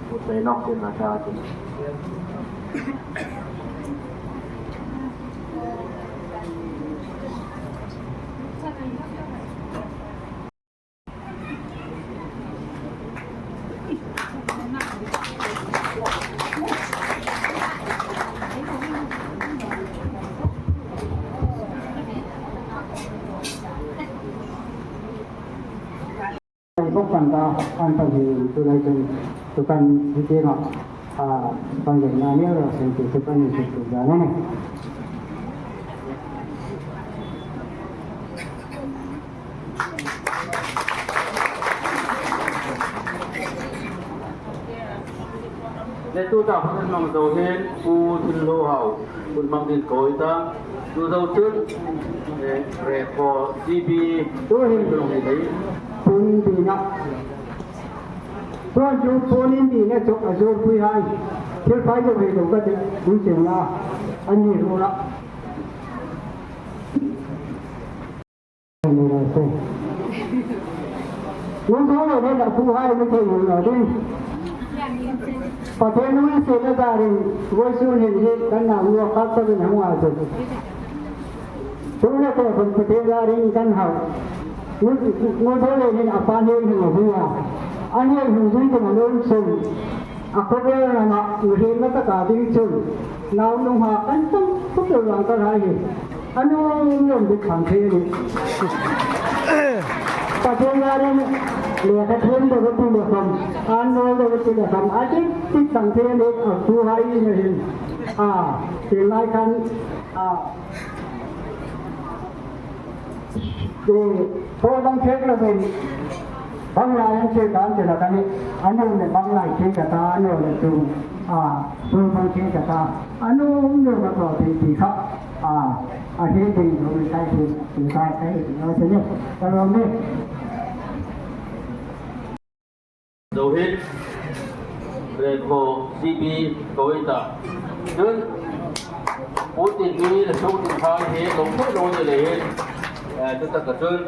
Pu Tei Nok tin na ta chun. Bok kan ta, an ta hi, tu lai chun, tu kan, hi te ma, a, kan gen na ni, a, sen tu, tu kan ni, tu, tu, da, ne, ne. Le tuta hun hmang zo hin, Pu Thil Lo Hau, hun hmang ding ko ta, tu zo chun, eh, re ko, G B, tu hin lo ni dei. Pun ding na. Tuan chu pun in ding na chok a zo pui hai. Thil phai zo hei lo ka ti, tu chen la. An ni ro la. Ngun tho le le la pu hai mi thei ngun lo ding. Pathen nui se na ta ring, voi su hin hi kan na ngu kha ta bin hang wa chu. Tu le ko kon Pathen la ring kan hau. Ngun, ngun tho le hin a pa ne hin a hu wa. An ye hu zui te ma lo sun. A khawvel rama ngurhim na taka ding chun, nau nunghak kan tam khawp el vang ka hrai hi. A nuom nuom dik khang thei a nih. Pathian zarin lekha thiem deu ti le khawm, an nawl deu ti le khawm, a dik dik khang thei a nih, a tuhai ni hin. A, tin lai khan, a, Chu, chu dang thek lovin, bang lai an che kan che la ka ni, a nuom le bang lai che ka ta, a nuom le chu, a, chu bang che ka ta, a nuom nuom a thaw thei ti kha, a, a hi thei lo ni kai thei, ni kai kai, ni lo se ni, ka lo ni. Zo hin, Rekho C B ko ei ta. Chun, Putin ni le Putin kha hi lo thei lo ni le hin, eh, chu taka chun.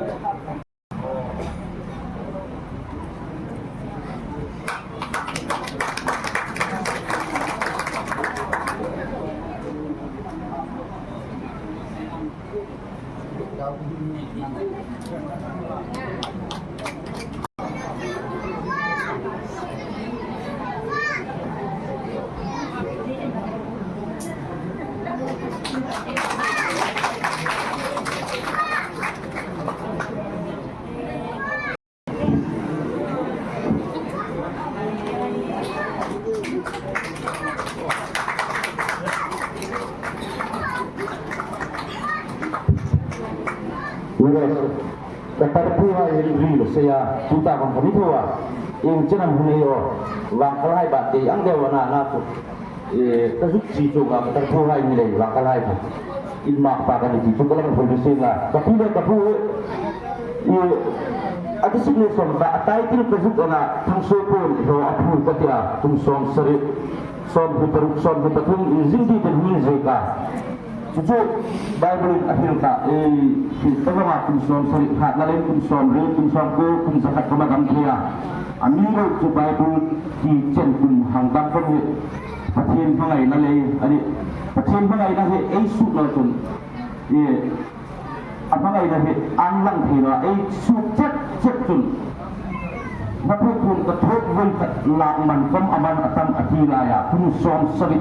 Ka tarpuhai hin ri lo sei a, tuta kan khawm ni tho a. Ieng chen am hung ei aw. Vangkalhai ba te ang deu a na na chu. Eh, ka zuk chi chu ka tarpuhai ni lei vangkalhai kha. In mak pa ka ni ti chu ka lang hol ni seng la. Ka pu le ka pu. Eh, a ti sik le som ka, a title ka zuk ana, Thangsuo Puon Hraw a phu ka ti a, kum sawm sari, sawmhni paruk, sawmhni pathum, in zing ti ten hung zek a. Chu chu Bible-in a hril ta, eh, hril ta vanga kum sawmsari khat na le kum sawmriet, kum sawmkuo, kum zakhat khawm a dam thei a. Amiruokchu Bible ti chen kum hang dam khawm hi Pathien hmangaina lei a nih. Pathien hmangaina hi ei suk naw chun, eh, a hmangaina hi an lang thei naw a, ei suk chet chet chun. Hla phek thum ka thawk voi khat lak man khawm a man a tam a ti lai a, kum sawmsari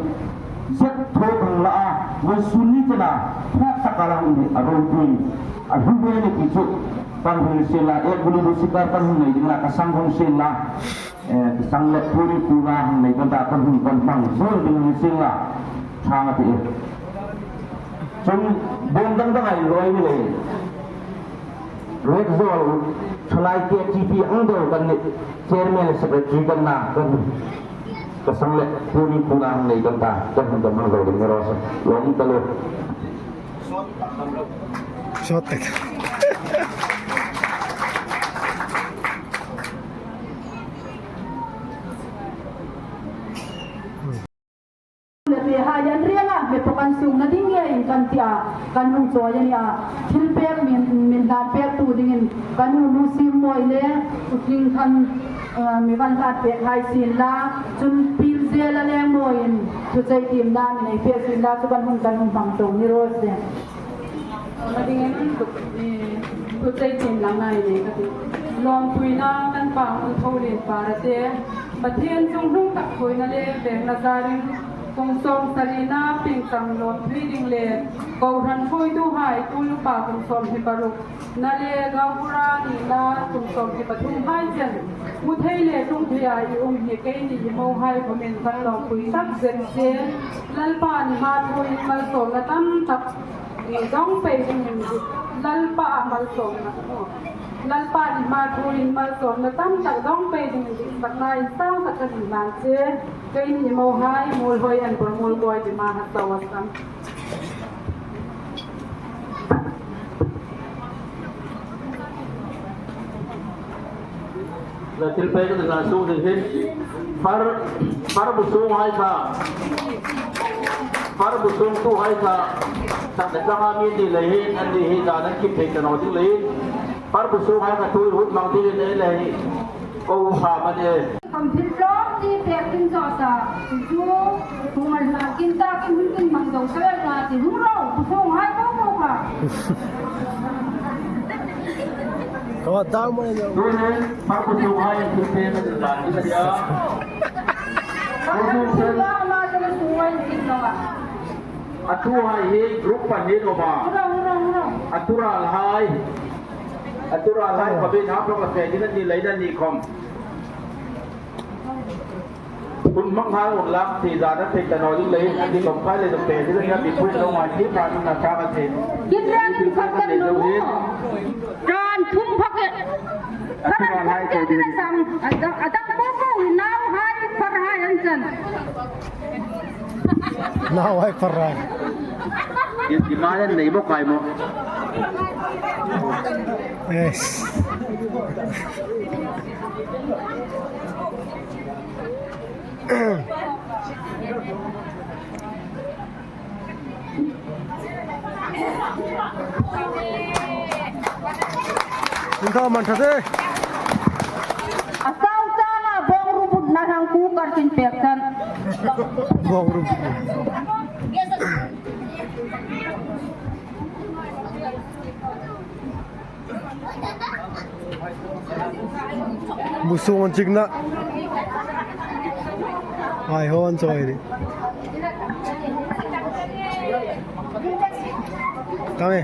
zet thawk ang la a, vawisun ni chena, hla taka lang ni a ro tui. A hlu ve ni ti chu, Kan hung sien la, eh, bulu du sikar kan hung nei ding la, ka sang hung sien la, eh, ka sang le puri pura hung nei kan ta, kan hung kan hmang zuol ding hung sien la, thang a ti e. Chun, bawm dang dang ai loi ni le. Rek zuol, thalai K T P ang deu kan ni, chairman le secretary kan na, kan ka sang le puri pura hung nei kan ta, kan hung kan hmang zuol ding ni raw se. Lawm ta lo. Short tak. Le pe hai an rianga, mi pakhat sungna ding ngeiin kan ti a, kan hung chawi a nih a. Thil pek min, min hlan pektu dingin kan u Nusimmawii le, u Tling khan, eh, mi van hlan pek hai sien la, chun Pi Zela Lengmawiin, thu chei tiem dan nei pek sien la, chu kan hung kan hung hmang to ni raw se. Madingin, eh, thu chei tiem lang ngai nei ka ti. Lawmpuina kan pa Hmun Tholien Para te, Pathien chunghnung tak thawina le vengna zarin, kum sawmsarina pieng chang lawmthu ding le, kohran hruoituhai tu upa kum sawmhni paruk, na le gaubura nina kum sawmhni pathum hai chen, hmu thei le tlung theia i um hi keini i mohai khawmin kan lawmpui tak zet che. Lalpa ni hma thuin malsawmna tam tak i dawng pei dingin, Lalpa a malsawmna, Lalpa ni hma thuin malsawmna tam tak dawng pei dingin, sakna insang tak kan inhlan che. Keini mohai, Muolhoi an bul Muolboi ti ma ha sawa sam. La thil pek kan la sung ding hin. Far, far bu sung hai kha. Far bu sungtuhai kha. Sak de tanga mi ni le hin, an ni hi dan an kip thei ta naw ding le hin. Far bu sung hai kha tui hut mang ding le hin. Ko ha ma ne. Khawm thil tlawm ti pek ding zo sa. Chu, hung mal hma kin ta kin hun kin mang zo sa la ti hung ro, bu sung hai ko ko ka. Ka wa dau mai lo. Tuhin, far bu sung hai thil pek kan la ding sia. Ko sung sen. Ba ma ta sung hai kin lo a. A tuhai hi group pahni lo ba. Hung ro, hung ro, hung ro. A tura hai. A tura hai ko bi na pa ka pe ding ni lai dan ni khawm. Hun hmang hai hun lak ti za na thei ta naw ding le hin, an ni khawm khai le dawk pe ding le, mi pui lo mai ti pa na ta ka thei. Kin rang in khawm kan lo mu. Kan thum phak e. A tura hai ko ding. A dang, a dang po po i nau hai, far hai an chan. Nau hai far hai. Di, di ma yan nei mo kai mo. Yes. Inta man thate. A sau changa bawng ru butna hang ku kar tin pek tan. Bawng ru. Bu sung an chikna. Ai hon choi ri. Kame.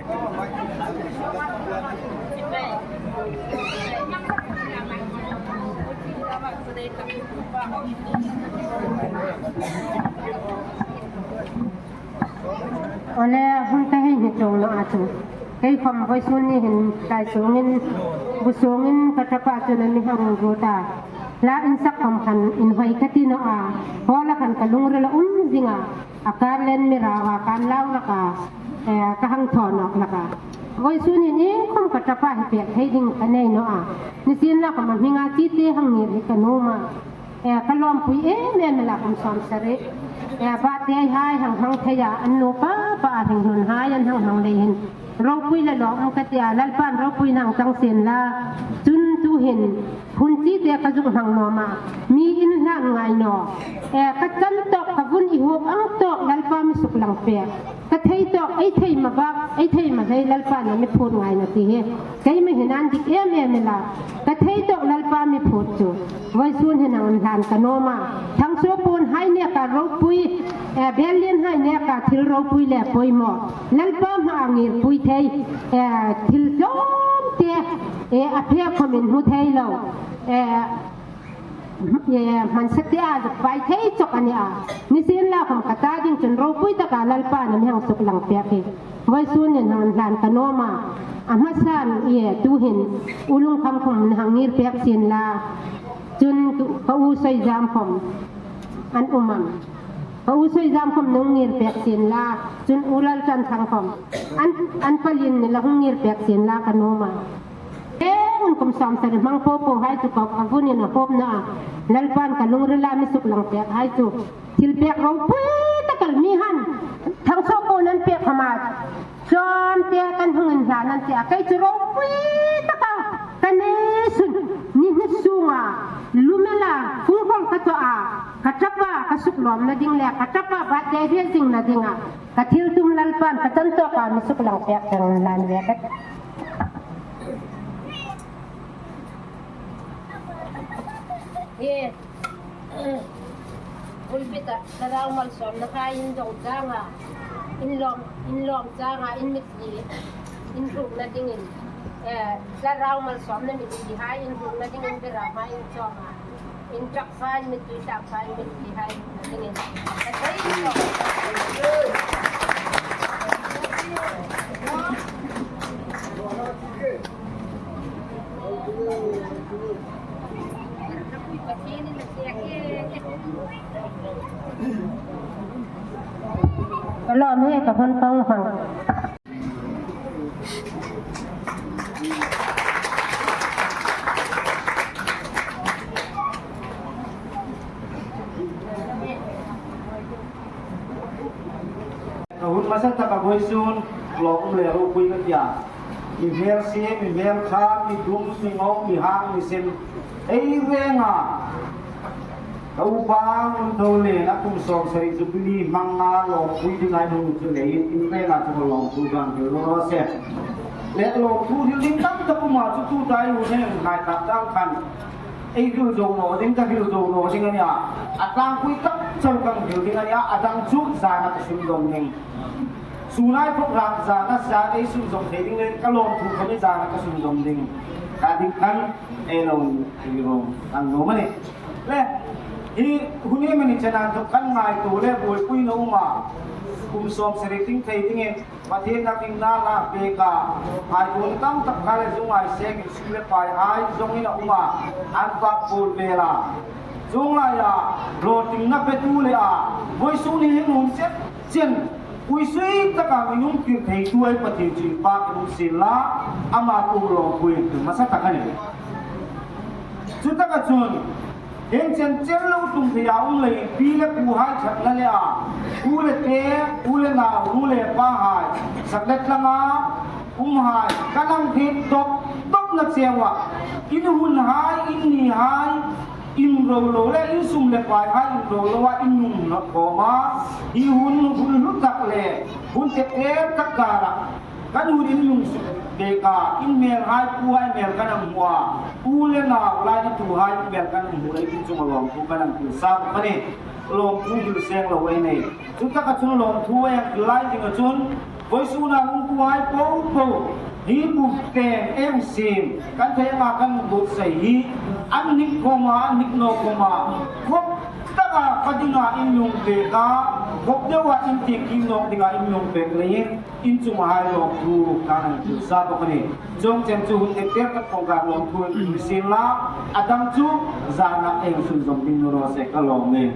Ole, hun ta hei ni tlung naw a chu. Kei khawm vawisun ni hin lai sungin, bu sungin ka tapa chun a mi hang ru ta. La insak khawm khan inhawi ka ti naw a. Hawla khan ka lungrila um zing a. A kar len mi rau a, kan lau lak a. Eh, ka hang thaw nawk lak a. Vawisun hin iengkhawm ka tapa hi pek thei ding ka nei naw a. Nisienlakhawm a hminga chi te hang ngir hi ka nuom a. Eh, ka lawmpui em em la kum sawmsari. Eh, birthday hai hang hmang thei a, an nu pa pa a hringnun hai an hang hmang lei hin. Ropui la lawm ka ti a, Lalpan ropuina hang chang sien la. Chun tuhin, hun chi te ka zuk hmang nuom a. Mi inhlan ngai naw. Eh, ka chan tawk, ka vun i huok ang tawk, Lalpa mi suklang pek. Ka thei tawk, ei thei ma bak, ei thei ma hlei Lalpan a mi phut ngai naw ti hi. Keima hin an dik em em la. Ka thei tawk Lalpa mi phut chu. Vawisun hin hang inhlan ka nuom a. Thangsuo puon hai neka ropui, eh, Bellian hai neka thil ropui le poimaw. Lalpa hmaa ngirpui thei, eh, thil tlawm te, e, a phek khawmin hmu thei lo, e, e, hmansa te a zuk fai thei chawk a ni a. Nisienlakhawm ka ta ding chun ropui taka Lalpan a mi hang suklang pek hi vawisun nin hang hlan ka nuom a. A hmasan, e, tuhin U Lungkham khawm hang ngir pek sien la. Chun tu, ka u Soizam khawm an um am? Ka u Soizam khawm nung ngir pek sien la. Chun U Lalṭanthang khawm an, an palin ni la hung ngir pek sien la ka nuom a. Eng kum sawmsari hmang po po hai chu ka, ka vunin a hawpna a Lalpan ka lungrila mi suklang pek hai chu thil pek ropui tak el mi han thangso po nan pek khawma. Chuong te kan hung inhlan an ti a, kei chu ropui taka ka nei sun, ni hni sunga lu mela fung fang ka thaw a, ka tapa ka suklawmna ding le ka tapa birthday hriet zingna dinga ka thil tum Lalpan ka chan tawka mi suklang pek thang hlan ve ka. Hi pulpit-a Thlarau malsawmna hai in dawng changa, in lawm, in lawm changa, in mitthli in hrukna dingin, eh, Thlarau malsawmna mitthli hai in hrukna dingin berama in chawnga, in ṭap hai, in mittui ṭap hai, in mitthli hai in hrukna dingin. Ka lawm e, ka hmun pang hmang. Ka hun hmasa taka vawisun lawm le ropui ka tia. Mi hmel sie, mi hmel ṭha, mi dum, mi ngo, mi hang, mi sen. Ei renga ka upa Nguntholiena kum sawmsari Jubilee hmanga lawmpui dinga in hung chu leiin in renga chu lawmthu kan hril naw se. Le lawmthu hril ding tam tak um a, chu tuta ei hun hei ngai tak dang khan ei hril zo naw ding, ka hril zo naw ding a nia. A tlangpui tak chau kan hril ding a nia, a dang chu zana ka sunzawm ding. Sun a phawk rak zana, zan ei sunzawm thei ding le ka lawmthu khawm zana ka sunzawm ding. Ka ding khan ei lo hril ro ang lo mani. Le, hi hun hi mani chena thawk kan ngaituo le buoipuina um a. Kum sawmsari ting thei dingin Pathien a ringna la pek a, ngaituona tam tak kha le zungai sengin sum le pai hai zongin a um a, an bak bul vel a. Chuong laia hlawtlingna petu le a vawisun hi hung chen chen, puisui taka mi nung tir theitu ei Pathien chu inpâkin um sien la, ama kuoma lawmpui hmasa tak a nih. Chutaka chun, hieng chen chen lo tlung theia um leiin pi le puhai ṭhatna le a, u le te, u le nau, nu le pahai, sak le tlanga umhai, kan hang hriet dawp dawpna cheu a, in hunhai, in nihai, in ro lo le in sum le paihai in ro lo a, in nung hnawt khawm a, hi hun, hun hlu tak le hun tep tak kara kan hun in lung suk pek a, in hmelhai, puhai hmel kan hang hmu a, u le nau, lainatuhai hmel kan hang hmu leiin in chunga lawmthu kan hang hril sa bawk a nih. Lawmthu hril seng lo ei nei. Chutaka chun lawmthu ei hang hril lai dinga chun, vawisuna hungtuhai po po hi buk teng ei siem, kan thei anga kan buotsai hi, an hnik khawma, an hnik naw khawma, khawp taka fa dinga in lung pek a, khawp deua in ti kim nawk dinga in lung pek leiin, in chungahai lawmthu kan hang hril sa bawk a nih. Chuong chen chu hun tep tak kawngkar lawmthu ei hril sien la, a dang chu zana ei sunzawm ding naw raw se, ka lawm e.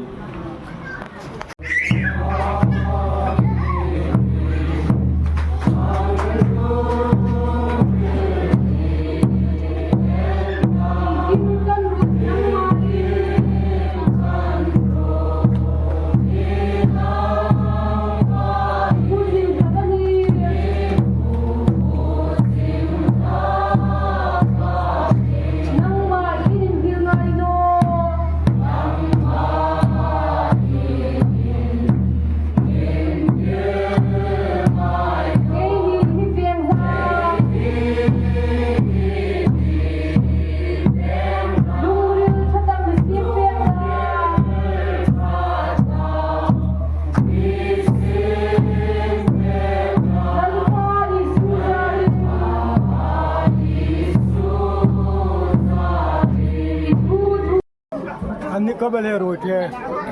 An ni ko bel he ruoi te.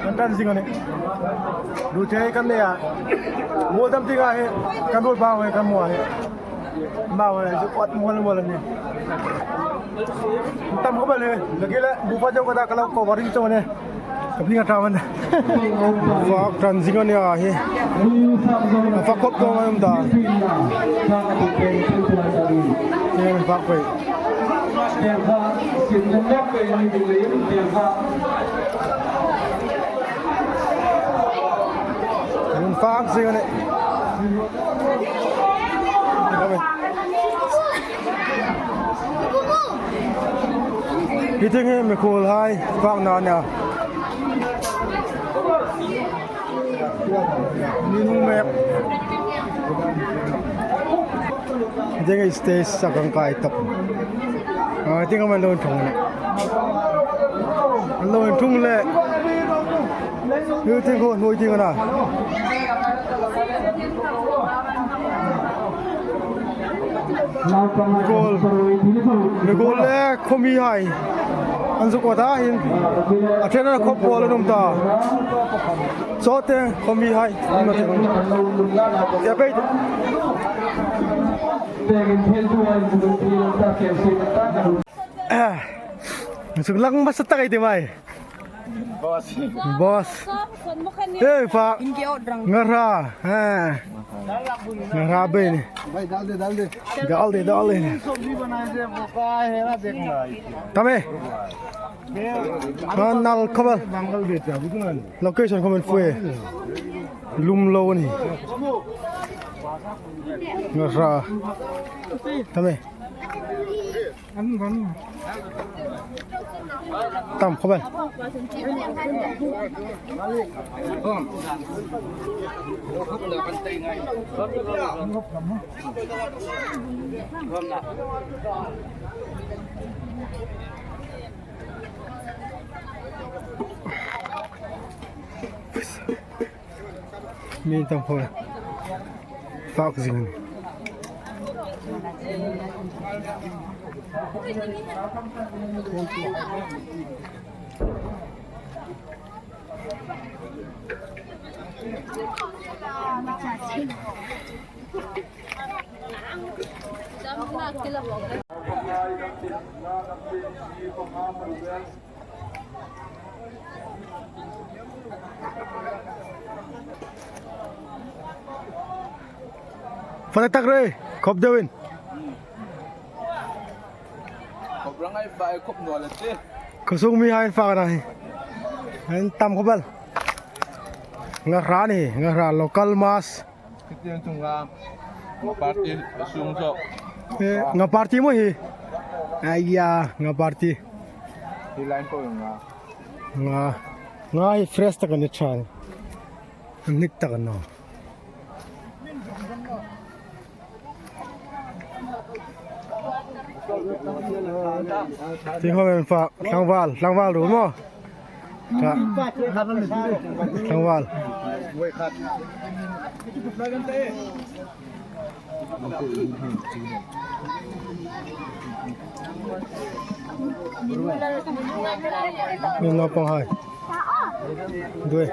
An tan zing a nih. Ruoi te kan nei a. Mo dam ti ga he. Kan ruoi ba he kan mo he. Ba he zu kot mo mo ni. Tam ko bel he. Lagi le bu fa jo ko da ka lo ko waring cho ne. Ka pi nga ta man. Fak tan zing a nih a he. Fak kop ko ma um da. Fak ko. Nun fak zing a nih. Hi tieng hi mikhuolhai fakna a nih a. Ni nung mek. Ding stage sa kan kai tawp. A, tieng am an lo inthung a nih. An lo inthung le. Hi tieng ko nuoi tieng a na. Mikhuol. Mikhuol le khawmihai. An zuk awt a hin. A ṭhen a khawp pawl an um ta. Chawte khawmihai. An lo ti. Tia pei. Ah, suk lang masa tak ei ti mai. Boss. Boss. Hey, fa. Ngarha. Ha. Ngarha bei ni. Dal de, dal de. Dal de, dal de. Tam e. Kan nal khawm. Location khawm an fui. Lum lo a nih. Ngarha. Tam e. Tam khawm. Mi tam khawm. Fak zing. Fa tak tak rei, khawp deuin. Khawp rangai fa, khawp nuol a ti. Khawsung mihai fa ka na hi. An tam khawp el. Ngarha ni, ngarha local mass. Kitieng chunga. Nga party a sung zo. Eh, nga party maw hi. Aiya, nga party. Hi line ko nga. Nga. Nga hi fresh tak a ni ṭha. Hnik tak a ni naw. Tieng khawm an fak, tlangval, tlangval ruol maw. Ka. Tlangval. Nun naupang hai. Doi.